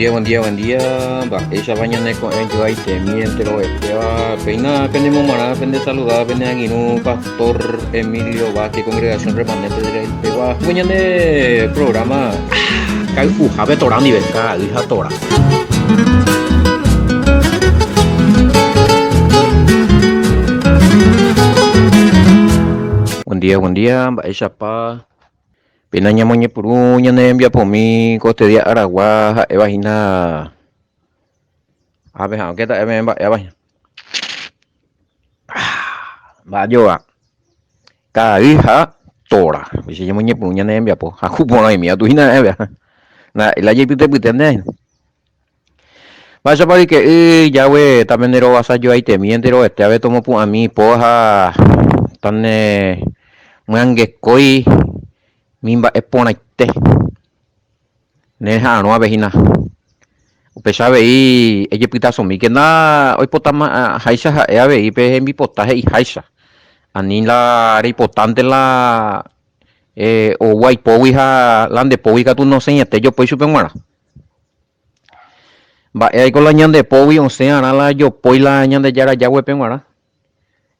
Buen día, buen día, buen día. Mba'éichapa ñane ko'ẽ joaitemi enterovetéva. Péina penemomarã, pende saludada, pene angirũ Pastor Emilio Vázquez, Congregación Remanente de Israel pegua. Ko ñane programa kay'uhápe Torá ndive, ka'ay ha Torá. Buen día, buen día. Mba'éichapa Péina ñamoñepyrũ ñane rembiapomi ko este día aragua ha'éva hína ápe ha aunque ta'e peẽ mba'éva hína. Mba'ajova ka'ay ha tora. Péicha ñamoñepyrũ ñane rembiapo ha ku porãimi atu hína ha'éva. Ndaha'éi la jaipytepyténte hína. Mba'éichapa ryke'y Yahweh ta pende rovasa joaitemi enterovete ave tomopu'ãmi ipo ha tane myangekói mi mba'e porãite ne reha'arõ ave hína. Upéicha avei ejepytasomíkena oipotama háicha ha'e avei pe hembipota he'iháicha. Ani la reipotánte la oúva ipógui ha la nde pógui katu nosẽiete jopói chupe g̃uarã. Mba'e aiko la ñande pógui osẽ arã la jopói la Ñandejára Yahweh-pe g̃uarã?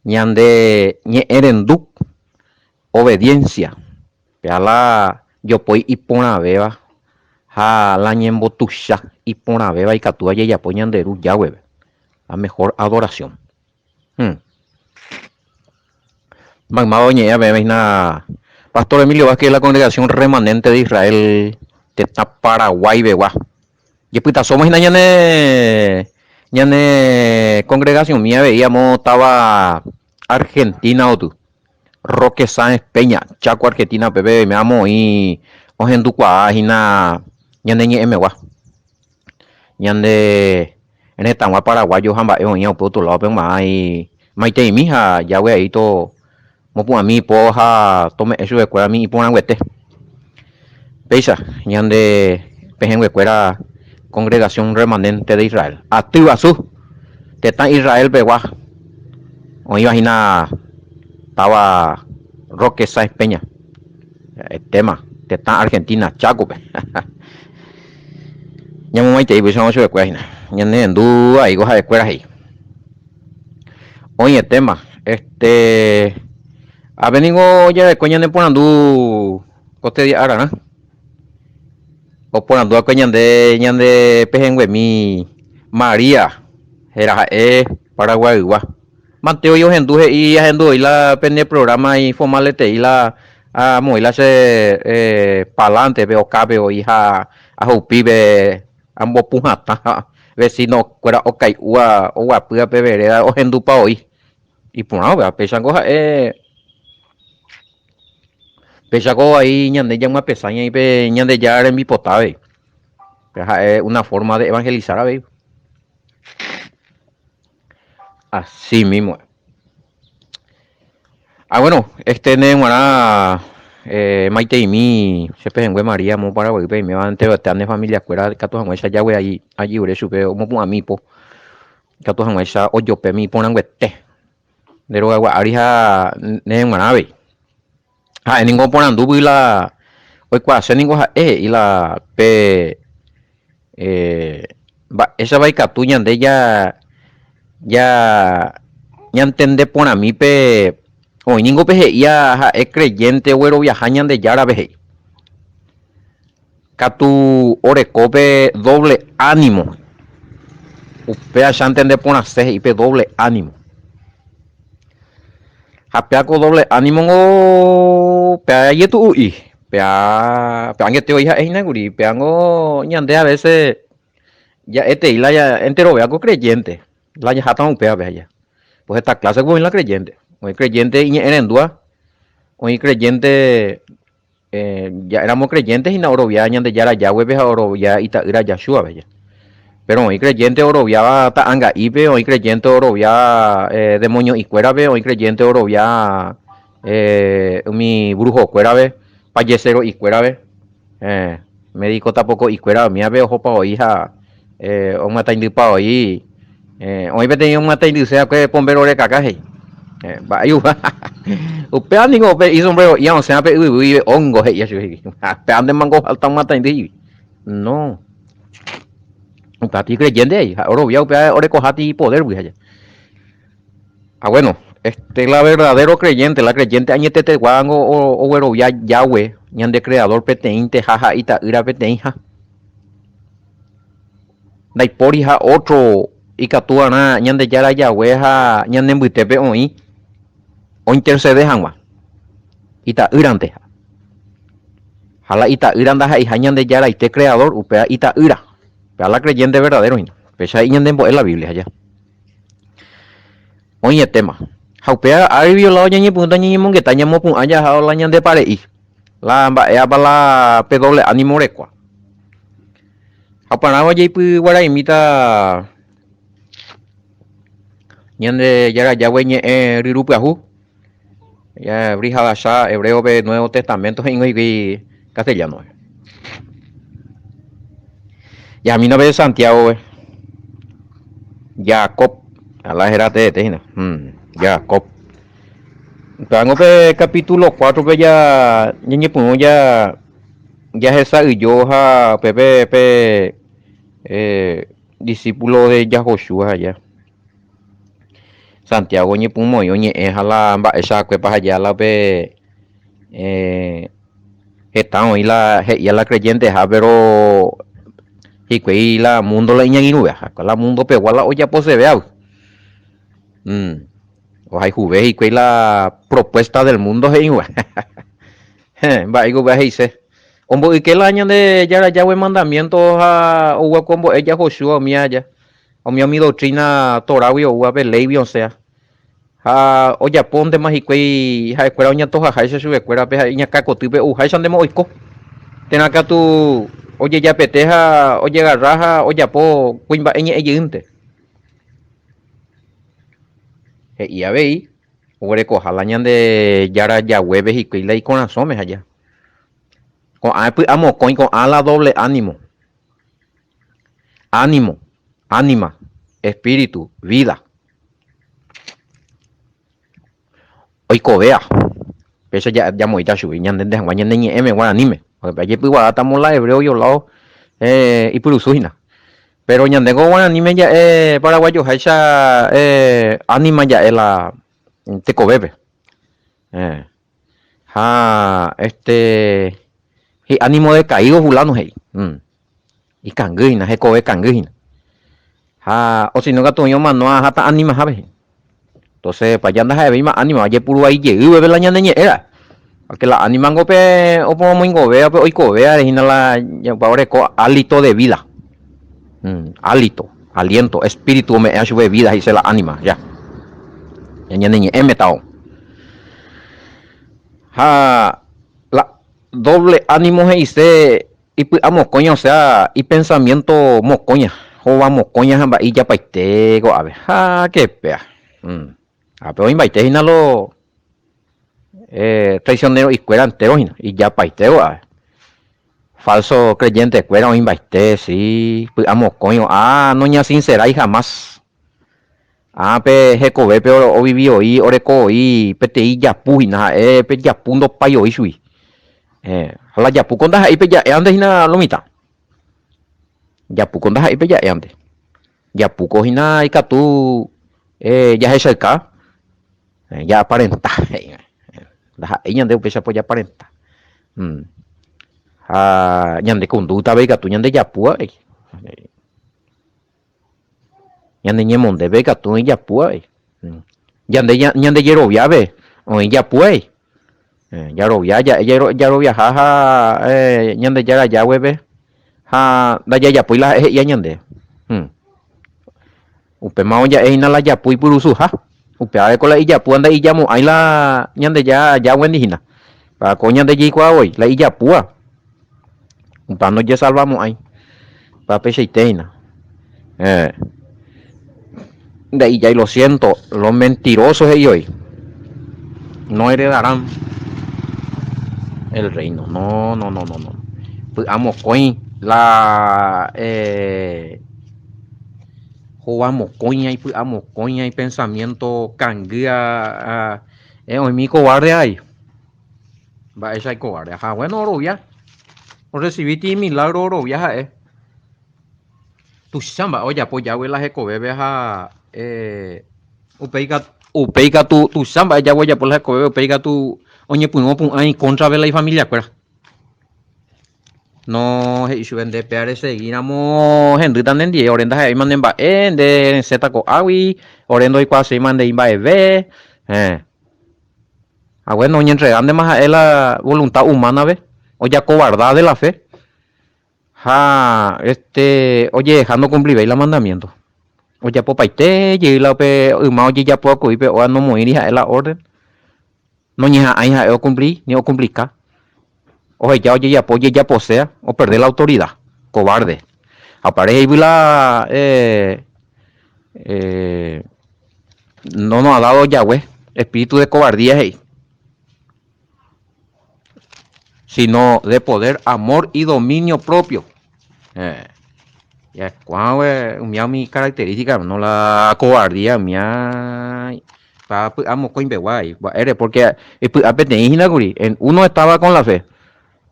Ñande ñe'ẽrendu, obediencia, péa la jopói iporãvéva ha la ñembotuicha iporãvéva ikatúva jajapo ñande Ru Yahweh-pe, la mejor adoración. Maymáva oñe'ẽ peẽme hína Pastor Emilio Vázquez de la Congregación Remanente de Israel tetã Paraguay pegua. Jepytasóma hína ñane ñane congregación-mi avei amo táva Argentina oty. Roque Sáenz Peña, Chaco Argentina pépe oime amo oĩ ohendukuaa hína ñane ñe'ẽmegua. Ñande retãgua paraguayo ha mba'e oĩva upe otro lado-pe g̃uarã maiteimi ha Yahweh ai to mopu'ãmi ipo ha tome'ẽ chupekuéra umi iporãnguete. Péicha ñande pehẽnguekuéra Congregación Remanente de Israel, aty guasu tetã Israel pegua oĩva hína táva Roque Sáenz Peña, etéma tetã Argentina Chaco-pe. Ñamomaitei upéicharõ chupekuéra hína. Ñanerendu aíko ha'ekuéra he'i. Oĩetéma, este, ápe ningo jareko ñaneporandu kostedia ararã. Oporandu va'ekue ñande ñande pehẽnguemi María, héra ha'e Paraguaygua. Mateo ohendu he'i ahendu voi la pene programa informal-etei la amoĩ la che palante-pe okápe voi ha ahupi pe ambopu hatã ha vecino-kuéra okai'úva oguapýva pe vereda ohendupa voi. Iporã upéva, péichango ha'e péichako vai ñande jaguapesa ñai pe Ñandejára rembipota avei. Péva ha'e una forma de evangelizar avei. Así mismo. Ah, bueno, este ne g̃uarã eh, maiteimi che pehẽngue María mo Paraguaýpe aiméva enteroete ne familia-kuéra ikatu hag̃uáicha jague ajiure chupe omopu'ãmi ipo ikatu hag̃uáicha ojopémi iporãnguete nde rogagua ári ha ne g̃uarã avei. Ha'e ningo oporandúgui la oikuaase ningo ha'e he'i la pe eh, mba'éichapa ikatu ñande ja ja ñantende porãmi pe oĩ ningo pe he'íva ha'e creyente ogueroviaha Ñandejárape he'i. Katu oreko pe doble ánimo. Upéva che antende porãse he'i pe doble ánimo. Ha péa ko doble ánimo ngo péa ijetu'u'i. Péa péa angete oĩ ha'e hína kuri. Péa ngo ñande a veces ja'etei la enterovéva ko creyente. La jahátama upévape aja. Pues heta clase ko oĩ la creyente. Oĩ creyente iñe'ẽrendúva, oĩ creyente Ja'éramo creyente hína orovia Ñandejára Yahweh-pe ha orovia Ita'ýra Yahshua-pe ja. Péro oĩ creyente oroviáva ta'anga'ípe, oĩ creyente orovia demonio'ikuérape, oĩ creyente orovia umi brujokuérape, pajesero'ikuérape, médico tapoko'ikuéra umívape ohopa voi ha omyataindypa voi. Oĩ peteĩ omyataindyse va'ekue pombéro rekaka he'i. Mba'e upéva ningo pe isombrero'i osẽva pe yvyguy guive hongo he'i chupe. Upéva nde mango falta omyataindy he'i. No. Upéva ti creyente ahí, ha'e orovia upéva orekoha ti poder-gui aja. Ha bueno, este la verdadero creyente, la creyente añeteteguángo oguerovia Yahweh, ñande creador peteĩnteha ha ita'ýra peteĩha. Ndaipóriha otro ikatuvarã Ñandejára Yahweh ha ñane mbytépe oĩ ointercede hag̃ua, ita'ýranteha. Ha la ita'ýra ndaha'eiha Ñandejaraite creador, upéva ita'ýra. Upéva la creyente verdadero hína. Péicha he'i ñanembo'e la Biblia aja. Oĩetéma. Ha upéva ári la ñañepyrũta ñañemongeta ñamopu'ã jaha la ñande pare'i. La mba'éapa la pe doble ánimo rekua. Ha uperãvo jaipyguaraimíta Ñandejára Yahweh ñe'ẽ ryru pyahu. Brit Hadashah hebréope Nuevo Testamento he'ingo hikuái castellánope. Jahamína pe Santiago-pe. Jacob, la héra teete hína. Jacob. Upévango pe capítulo 4-pe ja ñañepyrũ ja jahesa'ỹijo ha upépe pe discípulo de Yahoshua aja. Santiago oñepyrũmoĩ oñe'ẽ ha la mba'eichakuépa aja la pe heta oĩ la he'íva la creyenteha péro hikuái la mundo la iñangirũve ha la mundo pegua la ojaposevéva. Ohayhuve hikuái la propuesta del mundo he'íva. Mba'éiko upéva he'ise. Omboyke la Ñandejára Yahweh mandamiento ha oguekombo'e Yahoshua umi aja. Umi umi doctrina Torágui oúva pe léigui osẽa. Ha ojapóntema hikuái ha'ekuéra oñantohaháicha chupekuéra pe iñakã kotýpe ouháichantema oiko. Térã katu ojejapete ha ojegarra ha ojapo kuimba'e ñe'ẽ jeýnte. He'i avei oguerekoha la Ñandejára Jaguépe hikuái la ikorasõme ha ja. Ko'ã ipy'amokõi ko'ã la doble ánimo. Ánimo, ánima, espíritu, vida. Oikovéa. Péicha jamoĩta chugui ñandénte hag̃ua ñane ñe'ẽme guaraníme. Ajepyguarátamo la hebreo ioláo ipyrusu hína. Péro ñandéko guaraníme ja'e paraguayoháicha ánima ja'e la tekovépe. Ha este hi'ánimo decaído fulano he'i. Ikangy hína, hekove kangy hína. Ha osino katu oĩ omano aháta animahápe hína. Entonces, pa ja ndaha'evéima ánima, ojepuru vai jey veve la ñane ñe'ẽ ra'e. Porque la ánima ngo pe oporomoingovéva, pe oikovéva hína la oreko hálito de vida. Hálito, aliento, espíritu ome'ẽva chupe vida he'ise la ánima, ya. Ñane ñe'ẽme tao. Ha la doble ánimo he'ise Ipy'a mokõi osea ipensamiénto mokõiha, hova mokõiha ha mba'e ijapaite ko'ápe. Ha ke péa. Ha pe oĩmbaite hína lo traisionero'ikuéra entéro hína, ijapaite ko'ápe. Falso creyentekuéra oĩmbaite, si, py'a mokõi, ah, noñasinserái jamás. Ah, pe hekovépe ovivi voi, oreko voi peteĩ japu hína, ha'e pe japu ndopái voi chugui. Ha la japu ko ndaha'éi pe ja'évante hína lo mitã. Japu ko ndaha'éi pe ja'évante. Japu ko hína ikatu jahechauka, jaaparenta he'i. Ndaha'éi ñande upéicha po jaaparenta. Ha ñande conducta-pe ikatu ñande japu avei. Ñane ñemondépe ikatu oĩ japu avei. Ñande ñande jeroviápe oĩ japu avei. Jarovia ja'e jaroviaha ha Ñandejára Yahweh-pe ha ndajajapói la ha'e he'íva ñande. Upémarõ ja'e hína la japu ipyrusuha. Upévare ko la ijapúva nda'ijamo'ãi la Ñandejára Yahweh-ndi hína. Ko ñande jaikuaa voi, la ijapúva. Upéva ndojesalvamo'ãi. Upéva peichaite hína. Eh. Nda'ijái lo siento, lo mentiroso he'i voi. No heredarán el reino. No, no, no, no, no. Py'a mokõi la eh, hova mokõi, ipy'a mokõi, ipensamiento kangy, eh, oĩmi cobarde ai. Mba'éicha oikováre. Ha bueno orovia. Orrecibíti imilagro orovia ha'e. Tuicha mba'e ojapo Yahweh la hekovépe ha upéi katu, upéi katu tuicha mba'e Yahweh ojapo la hekovépe, upéi katu oñepyrũ opu'ã ikóntrape la ifamiliakuéra. No, he'i chupe, nde péa resegíramo hendýta nendive, ore ndaha'éima ne mba'e, nde resẽta ko'águi, ore ndoikuaaséima ndei mba'eve. Héẽ. Ha bueno, oñentregántema ha'e la voluntad humana-pe, ojakovarda de la fe. Ha este ojeheja nokumplivéi la mandamiento. Ojapopaite jey la upe yma ojejapoakoi pe óga nomoĩri ha'e la orden. Noñeha'ãi ha'e okumpli ni okumplika. Oheja ojejapo ojejaposéa, operde la autoridad. Cobarde. Ha opare he'ígui la eh, eh, no nos ha dado Yahweh espíritu de cobardía he'i. Sino de poder, amor y dominio propio. Eh, Jaikuaa umía umi característica, no la cobardía umía pa py'a mokõi mbegua ahí. Mba'ére? Porque ipy'a peteĩ hína kuri, en uno estaba con la fe,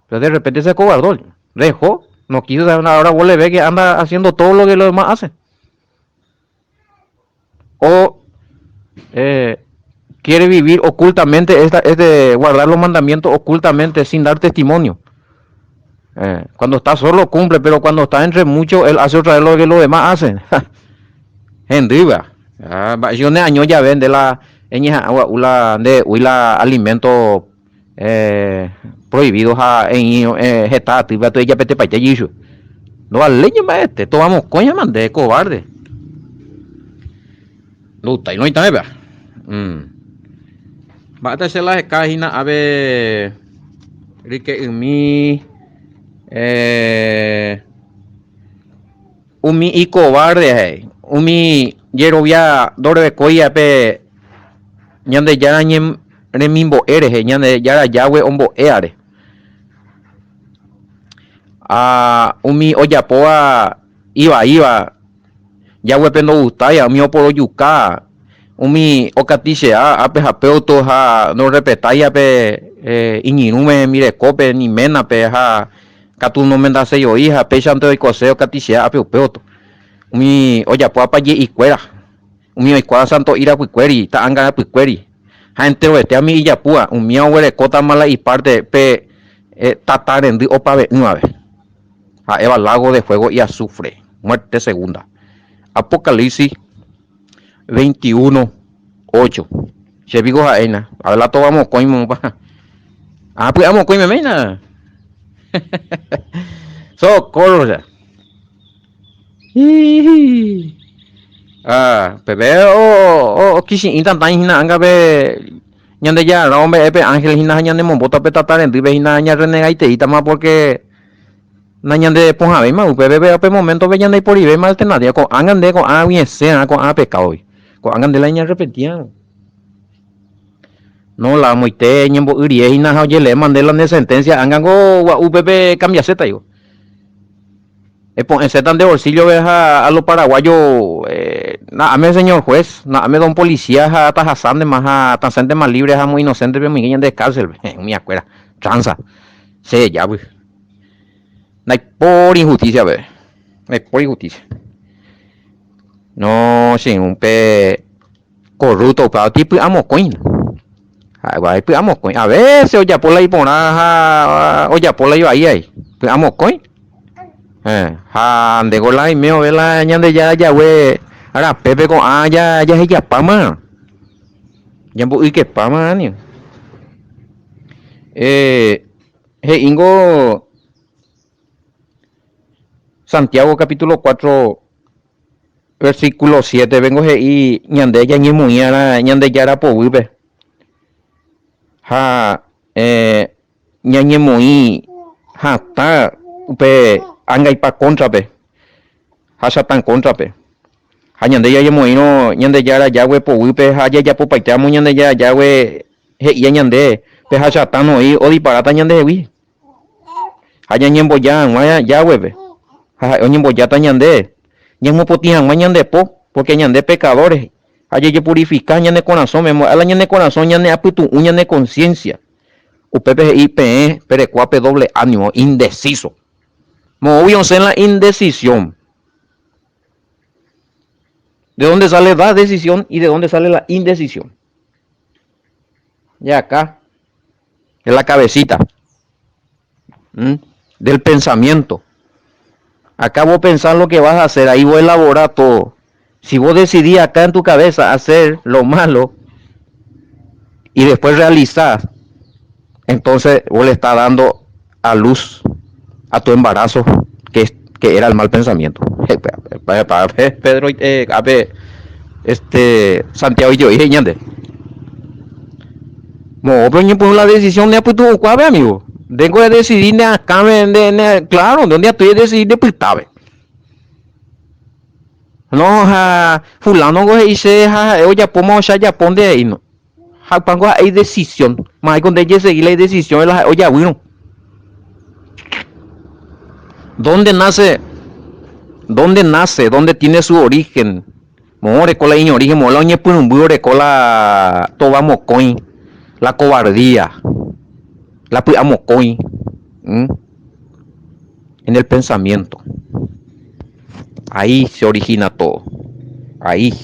pero de repente se acobardó, dejó, no quiso saber nada, ahora vos le ves que anda haciendo todo lo que los demás hacen. O eh, quiere vivir ocultamente, esta, es de guardar los mandamientos ocultamente sin dar testimonio. Eh, cuando está solo cumple, pero cuando está entre muchos, él hace otra vez lo que los demás hacen. Hendýva. Ah, mba'éicha ne año jave nde la eñeha'ã gua'u la nde uy la alimento eh, prohibido ha eĩ eh, heta atýpe atu ejapetepaite jey chupe. Ndovaléi ñemba'ete, tova mokõi ha mande cobarde. Ndoutai noĩtave péva. Mm. Mba'éta che la heka hína ápe ryke'ymi eh, Umi ikovarde he'i, umi jerovia ndorekóiva pe Ñandejára remimbo'e rehe, Ñandejára Yahweh ombo'évare. Ha umi ojapóva ivaíva Yahweh-pe ndogustáiva, umi oporojuka, umi okatichea ápe ha péoto ha ndorrepetáiva pe iñirũme hembirekópe ni ménape ha Katu nomendaséi voi ha péichante oikose okatichea ápe upévoto. Umi ojapóva paje'ikuéra, umi oikuáva santo'i rapykuéri, ta'anga rapykuéri, ha enterovete umi ijapúva, umíva oguerekótama la ipárte pe tata rendy opave'ỹvape, ha'éva lago de fuego y azufre, muerte segunda. Apocalipsis 21, 8. Che piko ha'éina, a ver la tova mokõi moõpa. Ah, py'a mokõi meméina. Socorro ya. Ah, peve o o okichi'ĩ tatãi hína ánga pe Ñandejára ombe'e pe ángel hína ha ñanemombóta pe tata rendýpe hína ñarrenegaiteítama porque nañandepohãvéima upépe pe pe moméntope ñandeiporivéima alternativa. Ko'ág̃a nde ko'ág̃agui esẽrã ko'ã pekádogui. Ko'ág̃a nde la eñearrepentírõ. No, la amoite eñembo'y rie hína ha ojeleéma nde la ne sentencia ág̃a ko gua'u upépe ekambiaséta hijo. Epo'ẽséta nde bolsillo-pe ha a lo paraguayo na'áme señor juez, na'áme don policía ha tahasántema ha tasẽntema libre ha amo inocente-pe omoinge ñande cárcel-pe. Umiakuéra, tranza, chejápy. Ndaipóri injusticia peve. Ndaipóri injusticia. No, che irũ, pe corrupto upéva otĩpy'amokõi. Ha'ekuéra ipy'amokõi. A veces ojapo la iporã ha ojapo la ivai ai. Py'amokõi. Eh, ha ndéko la oime ove la Ñandejára jague rapépe ko'ã jahejapáma. Jambo'ykepáma ni. Eh, he'íngo Santiago capítulo 4 versículo 7 vengo he'i ñande ñañemoĩ'arã Ñandejára poguýpe ha eh, ñañemoĩ hatã upe angaipa kóntrape ha Satán kóntrape. Ha ñande jañemoĩrõ Ñandejára Yahweh poguýpe ha jajapopaitéramo Ñandejára Yahweh he'íva ñande, pe ha Satán oĩ odiparáta ñandehegui. Ha ñañemboja hag̃ua Yahweh-pe, ha ha'e oñembojáta ñande, ñamopotĩ hag̃ua ñande po, pórke ñande pekadóres, ha jajepurifika ñane korasõme, mba'e la ñane korasõ, ñane apytu'ũ, ñane konsiénsia. Upépe he'i peẽ perekóva pe doble ánimo, indeciso. Moõgui osẽ la indecisión. De dónde sale la decisión y de dónde sale la indecisión. De acá, de la cabecita, del pensamiento. Acá vos pensás lo que vas a hacer, ahí vos elaborás todo. Si vos decidís acá en tu cabeza hacer lo malo y después realizás, entonces vos le estás dando a luz a tu embarazo, que, que era el mal pensamiento. Pedro, este, Santiago y yo, dije, ñande. Mo, pero ñe la decisión de tu cuave, amigo. Tengo de decidir de acá, de, claro, donde estoy de decidir de pitabe. No, ja, fulano go dice, ja, oye, pomo ya ya pon de ahí, no. Ja, pango hay decisión. Más con de seguir la decisión de la oye, bueno. ¿Dónde nace? ¿Dónde nace? ¿Dónde tiene su origen? Mo oreko la iñorigen, mo la oñepyrũmby oreko la tova mokõi, la cobardía, la py'a mokõi, en el pensamiento. Ahí se origina todo. Ahí.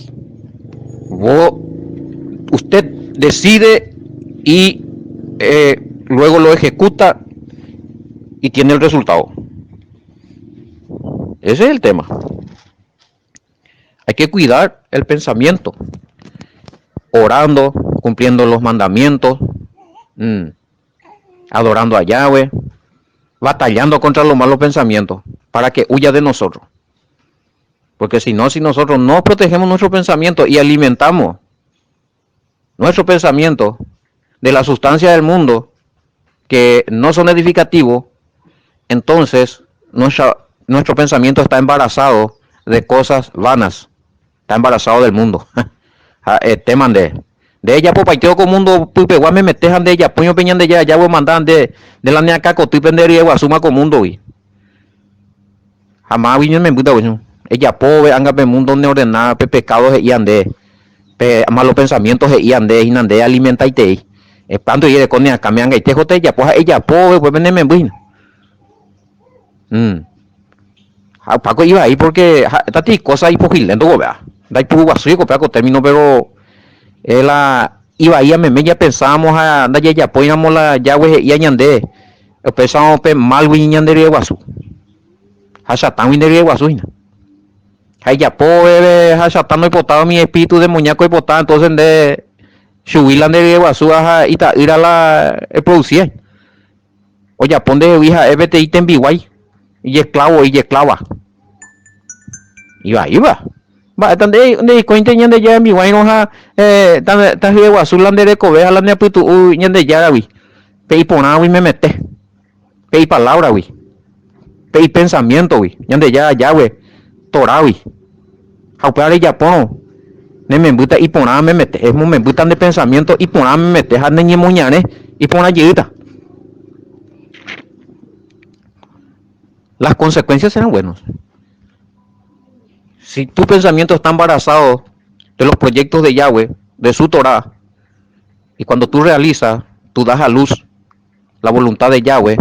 Vos, usted decide y eh, luego lo ejecuta y tiene el resultado. Ese es el tema. Hay que cuidar el pensamiento, orando, cumpliendo los mandamientos, mm, adorando a Yahweh, batallando contra los malos pensamientos para que huya de nosotros. Porque si no, si nosotros no protegemos nuestro pensamiento y alimentamos nuestro pensamiento de la sustancia del mundo que no son edificativos, entonces nuestra, nuestro pensamiento está embarazado de cosas vanas, está embarazado del mundo. Ha'ete mande. Nde ejapopaite ko mundo pypegua memete ha nde ejapóirõ pe Ñandejára Yahweh omanda nde nde la ne akãkotýpe nde ryeguasúma ko múndogui. Ha mávagui ñanemembýta guisu. Ejapove anga pe mundo neordena pe pecado he'íva nde, pe malo pensamiento he'íva nde hína nde alimentaitei. Epánto ereko ne akãme angaite ko tejapo ha ejapove upépe ne memby hína. Mm. Ha opáko ivai porque ha'éta cosa ipohyilento ko péva. Ndaipuruguasúi ko péva ko término pero la ivaíva meme ñapensámo ha ndajajapóiramo la Yahweh he'íva ñande, upéicharõ pe málgui ñande ryeguasu. Ha Satangui nde ryeguasu hína. Ha ijapo veve ha Satán oipota umi espíritu demoníaco oipota, entonces nde chugui la nde ryeguasu ha ita'ýra la eproducía. Ojapo ndehegui ha'e peteĩ tembiguái, ijesclavo, ijesclava. Ivaíva. Mba'éta nde ndeikóinte Ñandejára rembiguáirõ ha eh, ta hyeguasu la nde rekove ha la nde apytu'u Ñandejáragui, pe iporãgui memete. Pe ipalávragui, pe ipensamiéntogui, Ñandejára Yahweh Torágui. Ha upéva rejapórõ, ne membýta iporã memete, emomembýta ne pensamiénto iporã memete ha ne ñemoñare iporã jeýta. Las consecuencias serán buenas. Si tu pensamiento está embarazado de los proyectos de Yahweh, de su Torá, y cuando tú realizas, tú das a luz la voluntad de Yahweh,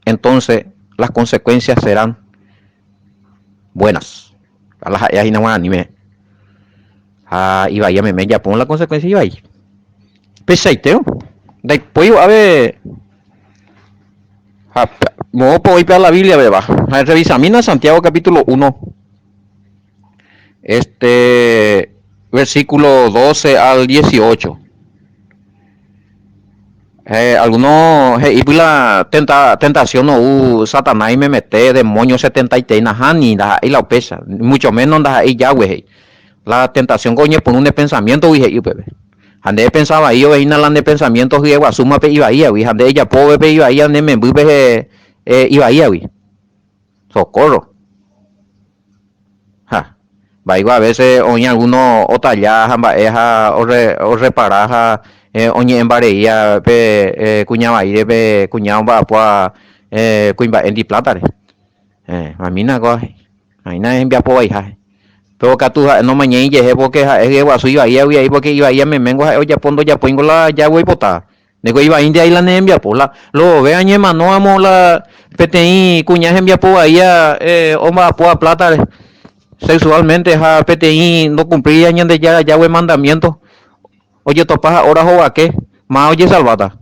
entonces las consecuencias serán buenas. La ha'e hína guaraníme. Ha ivaíva meme japón la consecuencia ivai. Peichaitérõ, ndaipói ave ha moõpa oĩ pe la Biblia peva. Ha revisamína Santiago capítulo 1. Este versículo 12 al 18. Eh, alguno he'ípy la tenta, tentación ou Satanás imemete demonio 73 nahániri, ndaha'éi la upéicha, mucho menos ndaha'éi Yahweh he'i. La tentación ko oñepyrũ ne pensamiento-gui he'i upépe. Ha nde epensa vai ovehína la ne pensamiento hyeguasúma pe ivaíagui, ha nde ejapove pe ivaía ne membýpe eh, ivaíagui. Socorro. Ha. Mba'éiko a veces oĩ alguno otalla ha mba'e ha orrepara ha oñe'ẽmba reía pe kuña vaíre pe kuña omba'apóva kuimba'éndi plátare. Mamína kóva he'i. Aĩna hembiapo vaiha. Péro katu ha'e nomañái ijehe pórke ha'e hyeguasu ivaíagui aĩ pórke ivaía meméngo ha'e ojapo ndojapóingo la Yahweh oipotáva. Ndéko ivaínte aĩ la ne hembiapo. La love añemano amo la peteĩ kuña hembiapo vaía omba'apóva plátare. sexualmente ha peteĩ ndokumplíriva Ñandejára Yahweh mandamiento ojetopa ha óra hovake, máva ojesalváta?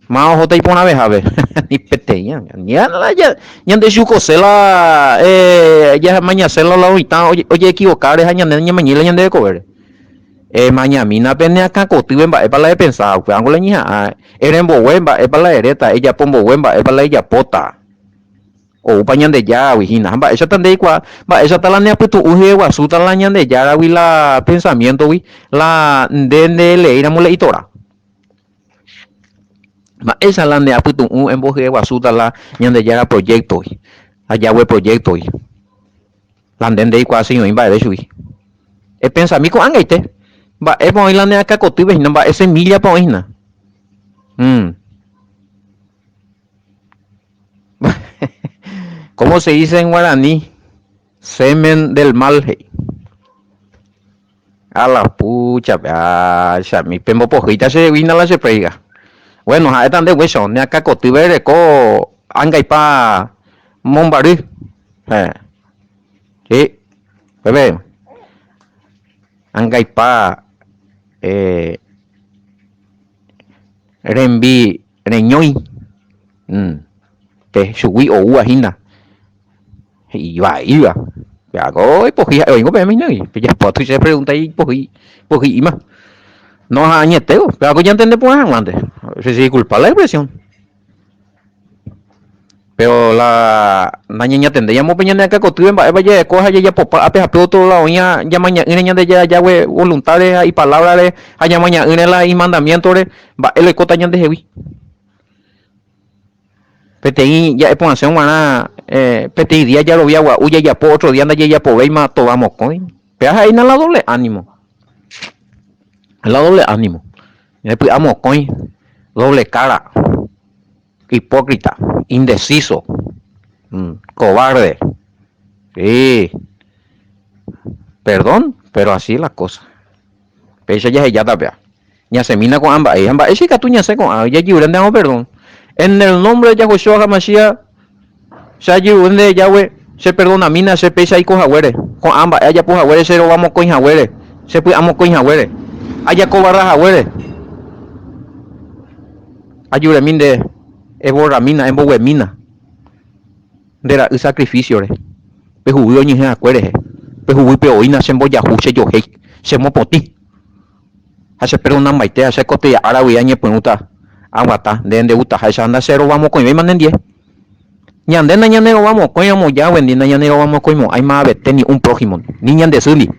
Máva ohóta iporãvehápe? Ni peteĩ ñande chukose la jamañase la mitã ojeekivokáre ha ñande ñamañéi la ñande rekovére. Emañamína pene akãkotýpe mba'épa la epensa, upévango la eñeha'ã, erembogue mba'épa la eréta, ejapo mbogue mba'épa la ejapóta. Oúpa Ñandejáragui hína. Ha mba'éichata nde eikuaa, mba'éichata la neapytu'ũ hyeguasúta la Ñandejáragui la pensamiéntogui la nde ndeeleéiramo la itora. Mba'éicha la nde apytu'ũ embohyeguasúta la Ñandejára proyecto-gui, la Yahweh proyecto-gui. La nde ndeikuaasei oĩ mba'eve chugui. Epensami ko'ág̃aite, mba'épa oĩ la ne akãkotýpe hína, mba'e semíllapa oĩ hína. Mm. ¿Cómo se dice en guaraní? Semen del mal, he'i. A la pucha, ah, chami, pembopohýita chehegui hína la che prédica. Bueno, ha'éta nde upéicha, ne akãkotýpe reko angaipa mombary. Eh. Sí. Pepe. Angaipa eh, rembi reñói. Mm. Pe chugui oúva hína. Ivaíva. Péako ipohýi ha'e oĩngo peẽme hína gui. Pejapo tuicha pregunta ipohýi, ipohýi'íma. No ha añetévo, péako ñantende porã hag̃uánte. Se disculpa la expresión. Pero la nañañatendéiamo pe ñane akãkotýpe mba'épa jarekóva ha jajapopa ápe ha pe otro lado oĩva ñamaña'ỹre Ñandejára Yahweh voluntad-re ha ipalabra-re ha ñamaña'ỹre la imandamiento-re, mba'e la oikóta ñandehegui. Peteĩ ja'e porãse g̃uarã peteĩ día jarovia gua'u jajapo ótro día ndajajapovéima tova mokõi. Péva ha'éina la doble ánimo. La doble ánimo. Ñande py'a mokõi, doble cara, hipócrita, indeciso, cobarde. Sí. Perdón, pero así es la cosa. Péicha jahejáta péva. Ñasẽmína ko'ã mba'e. Ha mba'éicha ikatu ñasẽ ko'ã jajerurénte hag̃ua perdón. En el nombre de Yahushua HaMashiach, che ajerure nde Yahweh, che perdonamína che péicha aiko haguére, ko'ã mba'e ajapo haguére che rova mokõi haguére, che py'a mokõi haguére, ajakovarra haguére. Ajuremi nde, eborramína, emboguemína nde ra'y sacrificio-re, pe huguy oñehẽ akue rehe, pe huguýpe oĩna che mbojahu, che johéi, che mopotĩ. Ha che perdonambaite ha che koteja ára guive añepyrũta aguata nde ndegustaháicha ha ndacherovamokõivéima nendie. Ñande nañanerovamokõiramo Yahweh-ndi nañanerovamokõimo'ãi mavete ni un prójimo-ndi, ni ñande sýndi.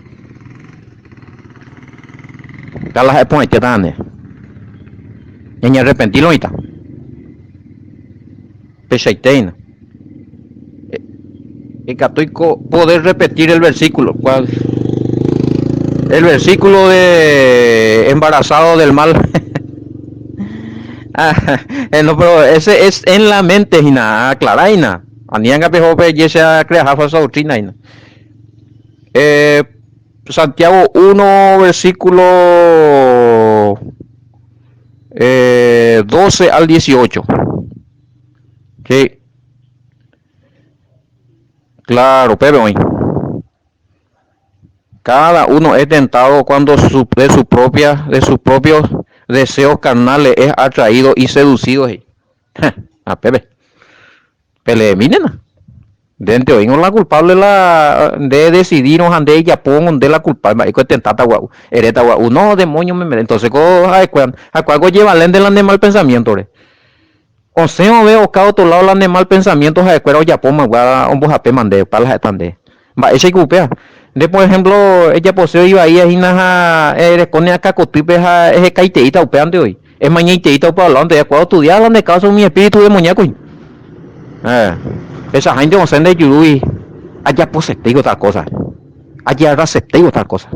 Péa la ha'e porãitéta ñande. Ñañearrepentílo oĩta. Peichaite hína. Ikatúiko poder repetir el versículo. ¿Cuál? El versículo de embarazado del mal. Ah, eh, no, pero ese es en la mente, hína, aclará, hína. Ani anga peho pe yesea creaha falsa doctrina, hína. Eh, Santiago 1, versículo eh, 12 al 18. Sí. Claro, upépe oĩ. Cada uno es tentado cuando su, de su propia, de sus propios deseos carnales es atraído y seducido. He'i. Apépe. Peleemínena. Ndénte oĩngo la culpable la nde decidírõ ha nde ejapóngo nde la culpable mba'éiko etentáta gua'u, eréta gua'u, no demonio me mete. Entonces ko ha'ekuéra, ha'ekuéra ojevalénte la nde mal pensamiento-re. Osẽ vove oka otro lado la nde mal pensamiento ha'ekuéra ojapóma upéva ombohapéma ndéve, upéva la ha'éta ndéve. Mba'éichaiko upéva? Nde por ejemplo ejapose oivaíva hína ha ereko ne akãkotýpe ha ehekaiteíta upévante voi, emañaiteíta upéva lado-nte, ha'ekuéra ostudia la nde káusa umi espíritu demoníaco hína. Eh, pechaháinte osẽ nde jurúgui ajaposetéiko tal kósa, ajearrasetéiko tal kósa,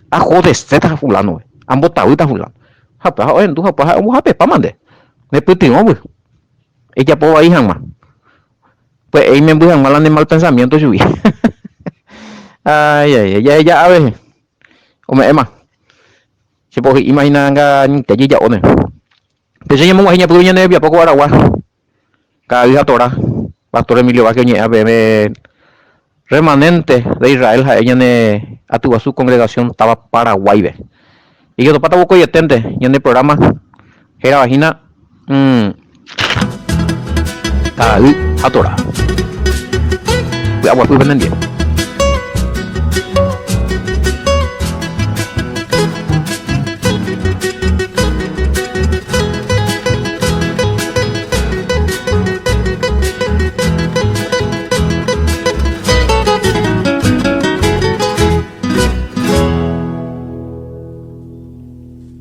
ajodeséta fulano-pe, ambotavýta fulano. Ha upéva ohendu ha upéva ha'e ombohapepáma nde, nepytyvõgui ejapo vai hag̃ua. Pya'e imemby hag̃ua la ne mal pensamiento chugui. Ay, ay, ay, jaheja ave. Ome'ẽma. Che pohy'íma hína anga añoite jeja'óne. Péicha ñamog̃uahẽ ñapyru ñane rembiapo ko aragua. Ka'ay ha Torá. Pastor Emilio Vázquez oñe'ẽ peẽme. Remanente de Israel ha'e ñane atyguasu congregación táva Paraguáipe. Ijotopáta vokoieténte ñane programa hérava hína Ka'ay ha Torá. Py'aguapy penendie.